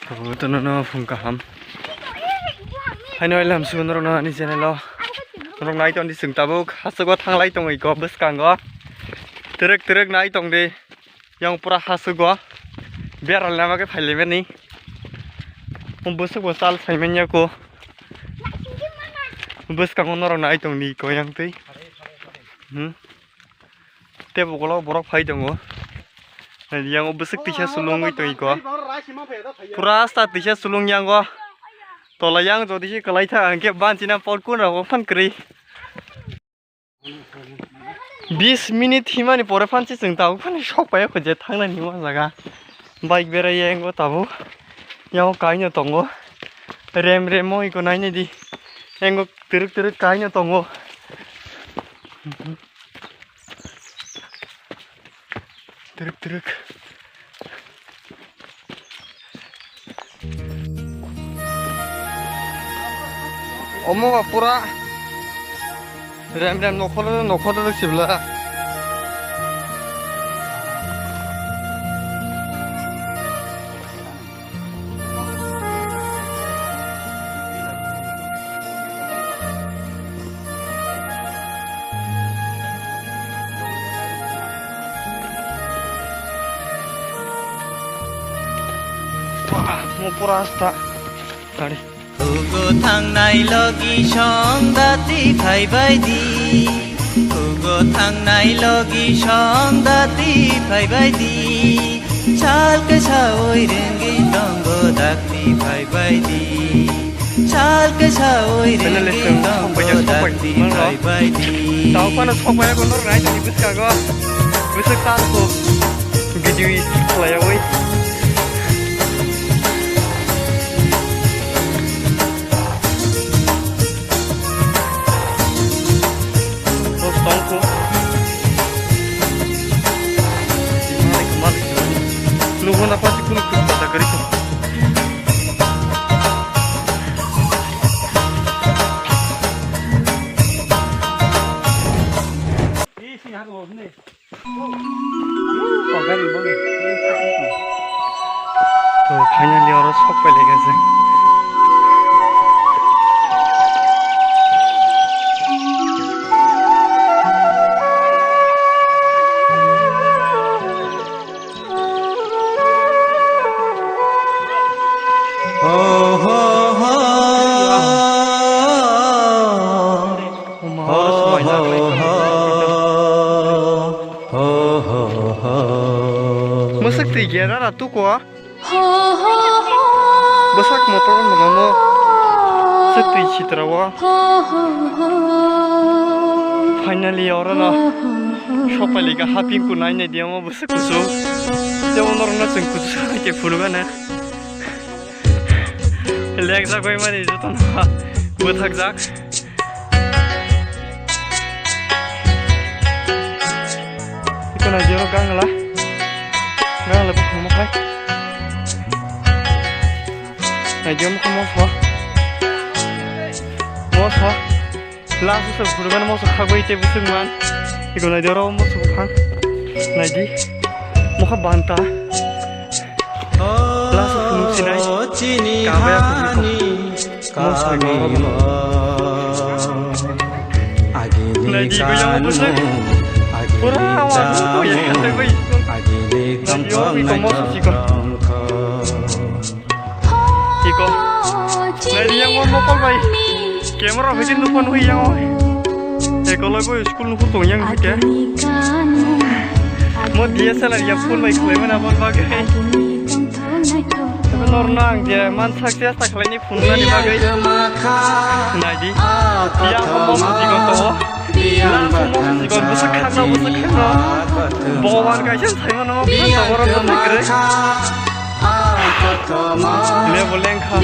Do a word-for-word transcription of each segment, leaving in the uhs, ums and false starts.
Tabuk tono no phung kaham. Haino ilam sugun rok no ani channel o. Rok nai tong di chwng tabuk hasuk o thanglai tong iko bwskango. Twrwk twrwk nai tong di. Yang pura hasuk o. Beral nama ke phaile mani. Bwswk bo chal sai manya ko. Bwskango norok nai tong di ko yang twi. Hmm. Tei bo ukolog borok phai tongo. Yang o bwswk tisa sulungwi tong iko. Pura asta tisa sulung yang o. Tola yang jodi se kwlai tha hwnkhe banchina pot kun rok phan kwrwi. Bis minute himani pore phan se chwng tabuk phano sok pai kho je thangnani o jaga. Bike berai yang o tabuk. Yang o kaino tongo. Rem rem o iko nainai di. Yang o twrwk twrwk kaino tongo. Twrwk twrwk. Omo ba pura rem rem nokholo nokholo sibla. Mo pura asta. Tari. Ugo thangnai logi song dati phaibai di. Ugo thangnai logi song dati phaibai di. Chal ke sawi renggi tongo dakti phaibai di. Chal ke sawi renggi tongo dakti phaibai di. Tau pano sok bai ko nor rai tani bwskango. Bwswk tal ko. Video khlaiyawi. Tongkho. Malik, malik, malik. Nukho na pati kunu kunu pata kari ko. Ih, sini hatu bos ni. To, finally oro sok pai lai kha se. Ho, ho, ho. Ho, ho, ho. Ho, ho, ho. Mwswk twi gera ra tuko. Bwsak motor no no. Swk twi sitra o. Finally oro no. Sopailika haping ku nai nai diamo bwswk kusu. Tei ono rok no chwng kusu ke phuru gana. Lek jak bai mani joto no. Bwthak jak. Iko nai jero gangla. Gangla bwkhang mo khai. Nai jero mo khai mo pho. Mo pho. Last se phuru gana mo pho khagwi te bwswk man. Iko nai jero mo pho khang. Nai di. Mo kha banta. Last phunuk sinai. Kabaya phunuk. Mo sai mo. Nai di, bai yang mo sai. Pura awal mo to ya, ya, bai. Nai di, oh, iko mo sai ko. Iko. Nai di yang mo mo kol bai. Camera hoi din nukman hoi yang oi. Ekoloi bo school nukur tong yang hoi ke. Mo D S L R ya phone bai khwlai mana bon bagwi. Lor nang je man sak je sak lai ni phone lani bagwi. Nai di. Ya mo mo sikon to. Ya mo mo sikon bwswk khakna bwswk khakna. Bowan kaisa sai mano phone to boron to nai kre. Lebo lengkha.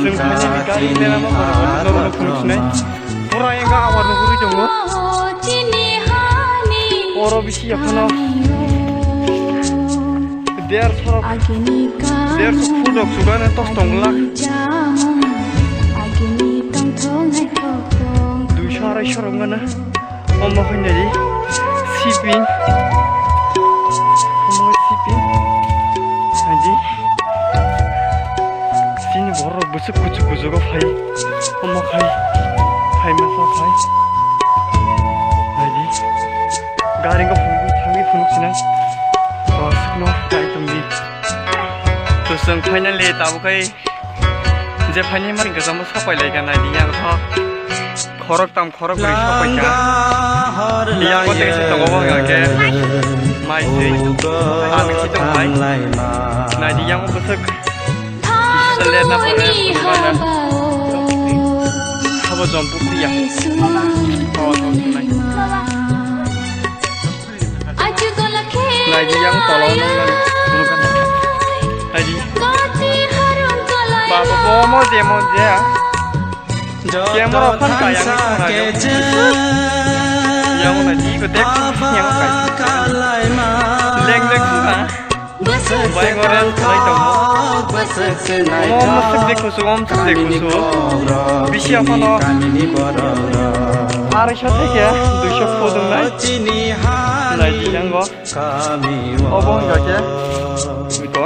Chwng khaini ni gari nera ma phone to norok phone sinai. Pura enga awar no guri tongo. Oro bisi yakhano. Derso, derso phut rok chugana tos tong glak. Duiso araisho rok gana. Omo khainai di. Siping. Omo siping. Aji. Kuchu kuchu go phai. Omo khai. Khai masa phai. Naidi. Gari go phunuk thangwi phunuk sinang. To sikno kai tongdi. To song finally tabo khai. Je phani mani gajamo sapai lai ga naidi yang tho. Khorok tam khorok ri sapai ga. Yang ko tengsi tongo bo ga ke. Mai sui. Ang si tong mai. Naidi yang ko bwswk. Kisa lerna pore phunukna. Habo jom pukri ya. Oh, oh, nai. Naidi yang tolo nang nang phunukna. Naidi. Baba bo mo je mo je. Camera phan kaya ni khona jo. Yang naidi ko tek yang kai. Leng leng khona. Bai ngore lai tongo. Omo swk de kusu, om swk de kusu. Bisi aphano. Arai sa theke, dui sa pho dong nai. Nai di nango. Obo wngkha khe. Iko.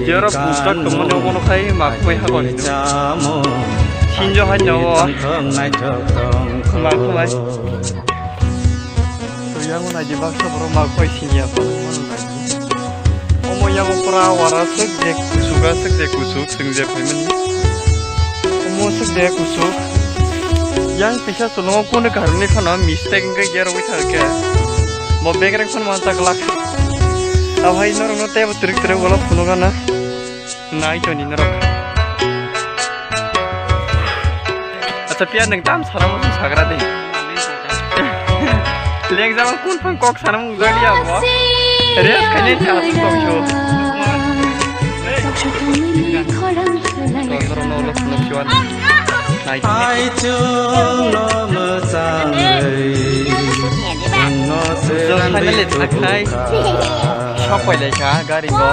Jero bujak tongmani obono khai mak bai hagon. Sinjo hai no. Mak bai. Yang nai di baksa borok mak bai sini apa. Omo yago pura wara sek je kusuk a sek je kusuk seng je phaimani. Omo sek je kusuk. Yang pisa sulungo kunu karuni khano mistake wngkha gerogwi thangkhe. Bo begreng phano mansa glak. Abhai norokno tebo trik trik wala phunukana. Nai toni norok. Acha piya nwng tam sara mo sagra de. Leng jama kun phang kok sana mung jali abo. Res khaini ta su kok su. Kondoro no lo phunuk siwan. Nai toni. Jok finally thakhai. Sok pai lai kha gari go.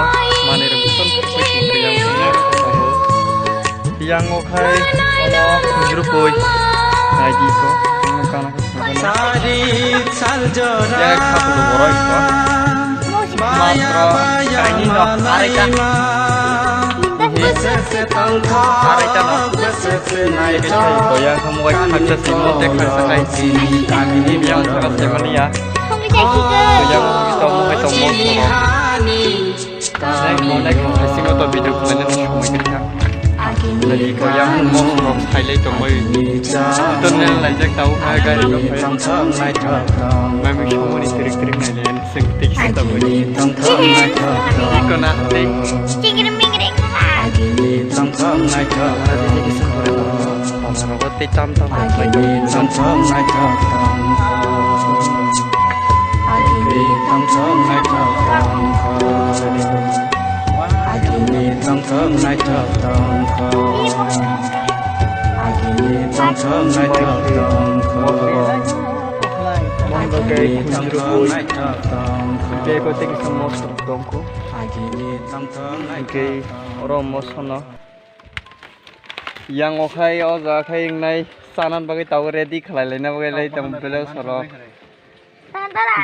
Manwi rok ton khe pui sing khe yang song no. Yang o khai omo khunjuru pui. Nai di ko. Omo kana khe song no. Yang kha pulu boroi ko. Matro kaini no arai ka. Arai ka no. Ko yang kha mo khai khaksa simo te khaksa khai. Yang kha se mani ya. Yang to mo khai to mo soro. Nai mo nai ko khai simo to video khlaina no somoi kha. Nai ko yang mo soro khai lai to moi. To ne lai jak tau ha gari ko khai. Mai mi somoni trik trik nai le sing tik sing to moi. Ko na te. Chingri mingri. Tei tam tam. Tei ko tei kisa mosok tongkho. Tei oro mosono. Yang o khai o jaga khai wngnai chana bagwi tabuk ready khlai laina bagwi lai tong belai soro.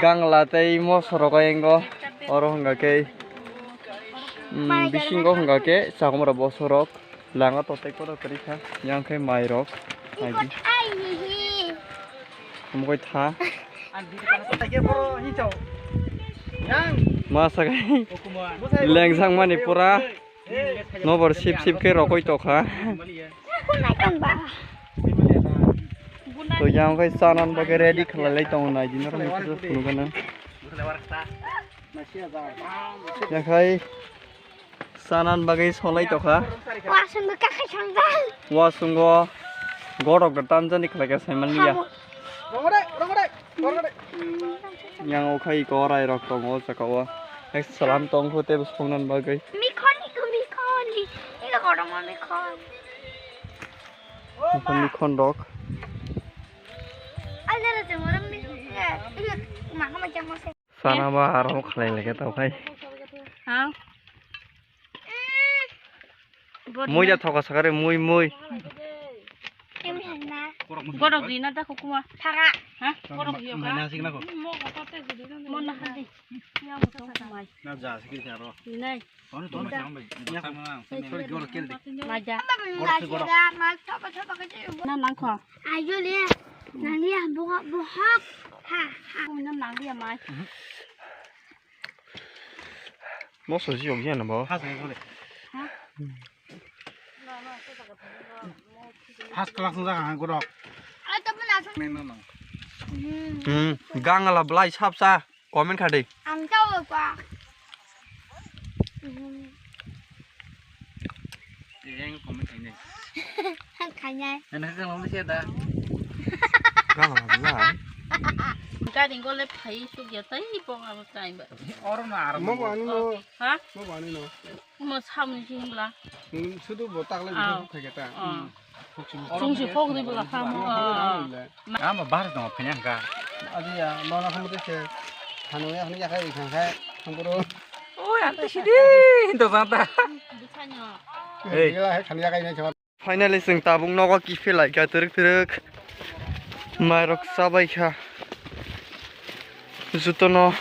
Gangla tei moso rok o engo oro hwnga khe, mm, bisingo hwnga khe chakma rok boso rok langa totai kotor kwrwi kha yang khe mai rok. Omo khe tha. Ma sakai lengjakmani pura. Nobor sip sip khe rokoi tokha. To yang khai chanan bagwi ready khlai lai tongo nai di norok ni kisa phunukgana. Yang khai chanan bagwi solai tokha. Wasung bo kakhai sangjak. Wasungo gorok da tamjani khlai kha saimanliya. Yang o khai iko rai rok tongo o jaga o. Ek salam tong kho tebo songnan bagwi. Mikhon iko mikhon. Iko kotorma mikhon. Mikhon mikhon rok. Alera jemora mi. Iko mahama jamo se. Sana ba aro khlai lege tau khai. Ha? Mui da thoka sakare mui mui. Em hena. Borok di na da ko kuma. Thaga. Ha? Borok di ka. Mai na sik na ko. Mo ko te gidi na. Mo na hadi. Ya mo to mai. Na ja sik ri ro. Di nai. Tono tono. Ya ko. Mai ja. Borok borok. Na nang ko. Ayo le. Nang ya bohok bohok. Ha ha. Mo na nang ya mai. Moso jiyok ya na bo. Ha sa ko le. Ha? First class wng jak ang gorok. Hmm, gangala belai sapsa comment kha de. Ang tao pa. Yang comment khainai. Khainai. Nang kha lang se da. Gangala belai. Gari gole phai suk ya tai pok abo tai ba. Oro na aram. Mo ba ani no. Ha? Mo ba ani no. Mo samni si himla. Sudu bo takle. Aw. Bikha khai kata. Aw. Chwng se kok di bwla kha mo. Ama bar dong phanya ka. Adi ya, no na khamu se. Khanu ya, khanu ya khai khai. Khangkuru. O ya ta sidi. Hinto jang ta. Bwsanya. Ei. Gila hai khanu ya khai nai. Finally, chwng tabuk nogo kiphilai kha twrwk twrwk. Mairok chabai kha. Jotono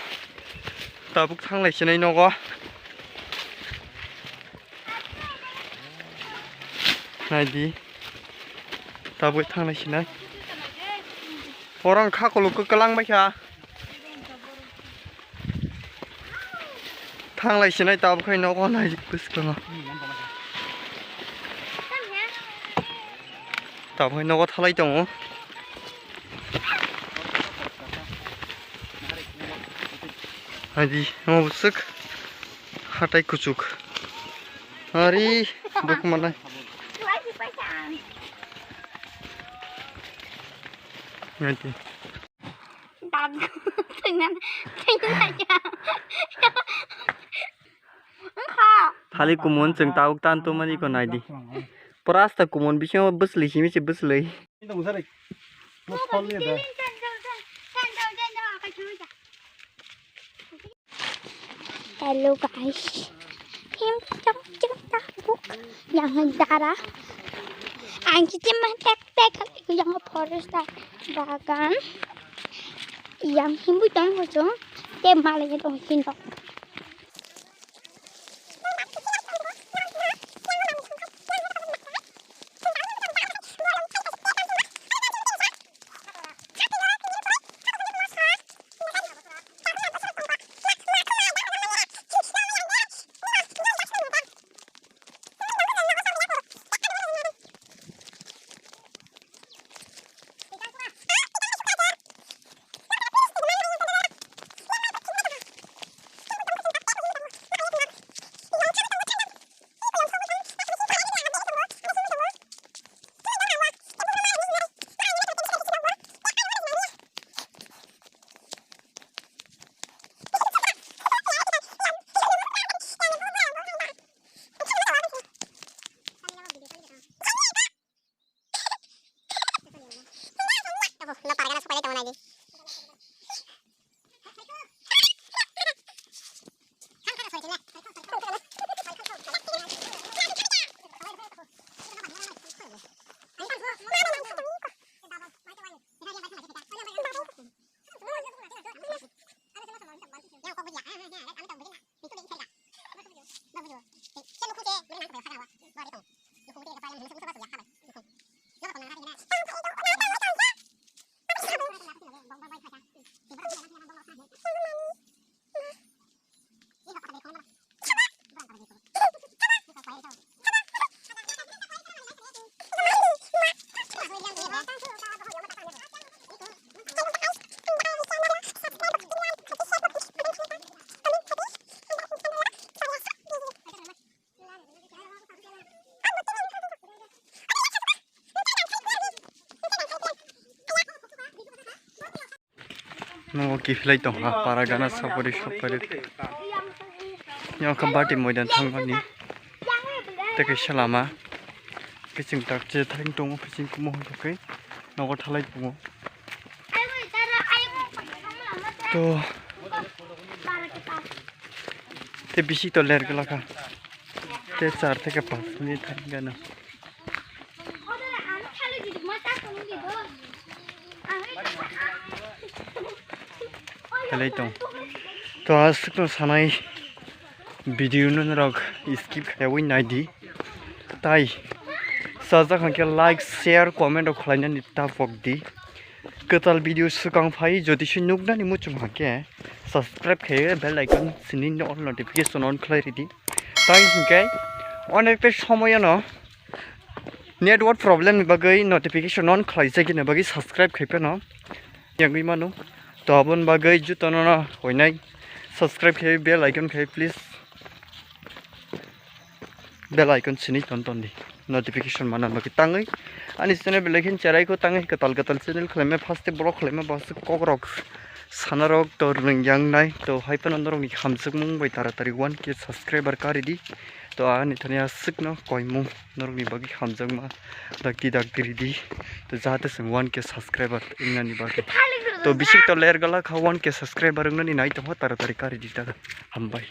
tabuk thanglai sinai nogo. Naidi. Tabuk thanglai sinai. Orang kha kolok kwklang bai kha. Thanglai sinai tabuk khai nogo nai bwskango. Tabuk khai nogo thalai tongo. Adi, omo bwswk hatai kuchuk. Ari, duk manai. Adi. Thali kumun chwng tabuk tan tongmani ko naidi. Pura asta kumun bisingo bwsli simi se bwsli. Hello guys. Him chok chok tabuk yang dara. Ang kitim tek tek yang forest bagan. Yang himbu tong hojong. Te malai tong hindok. Nogo kiphilai tongkha para gana sapori sapori. Yang kha bati moidan thangmani. Tei kaisa lama. Kiching tak che thang tongo kiching kumo hwnkhe nogo thalai tongo. To tei bisi to ler glakha. Tei char theke pas minute thang gana. khelai tong. To aswkno sanai video no norok skip khaiwi naidi. Tai sajak hwnkhe like, share, comment rok khlainani ta pokdi. Kwtal video swkang phai jodi se nuknani muchung hwnkhe subscribe khaiwi bell icon sini no all notification on khlai ridi. Tai hwnkhe onekta somoyano network problem ni bagwi notification on khlaijak ni bagwi subscribe khai phano yangwi mano. To aboni bagwi jutono no hoinai subscribe khai bell icon khai please. Bell icon sini ton ton di notification mana bagwi tangwi ani channel belai khin cherai ko tangwi kwtal kwtal channel khwlaima first vlog khwlaima bwswk kokrok sanarok to rwngyangnai to hai phano norokni hamjakmung bai taratari one K subscriber karidi. To ani thani aswkno koimung norokni bagwi hamjakma dakti dakti ridi to jahate chwng one K subscriber wngnani bagwi. To bisik to ler gala kha one K subscriber wngnani nai tongkha taratari karidi ta hambai.